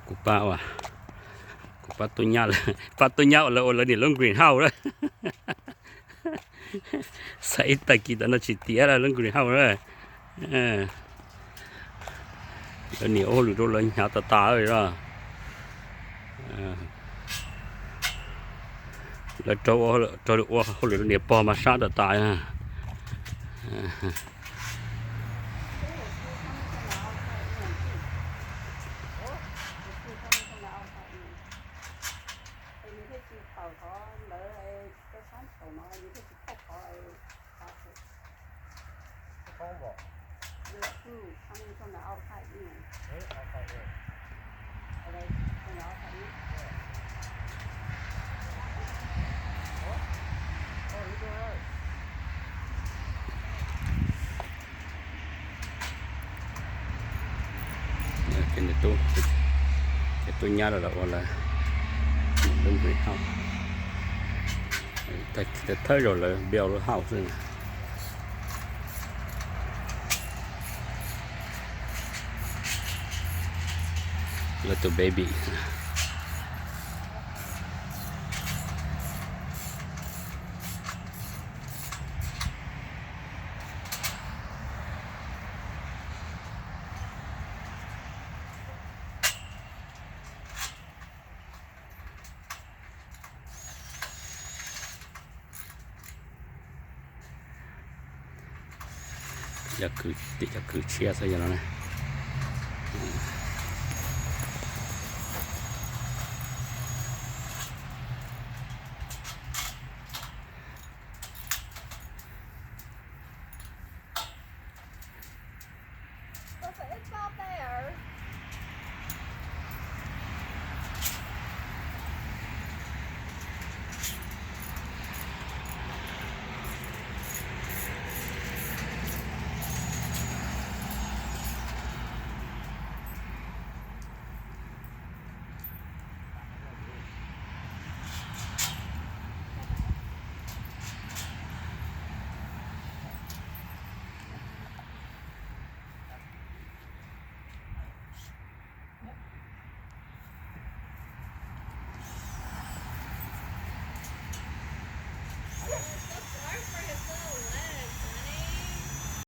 Kuv pab ua, kuv pab tub nyab, pab tub nyab ua lawv, ua lawv niam lub greenhouse lawm. Xav ib tag kis tam no tsis tiav lawv lub greenhouse lawm. Lawv niam ua hauj lwm rau lawv hnyav tas tas li os. Lawv raug, raug ua hauj lwm rau niam pog mas sab tas tas. Ces nws tub, ces tub nyab los ua lawv lub greenhouse, thawj zaug lawv build lub house xwb. Lawv tus baby. Cov kwv txhiaj xwb yog no.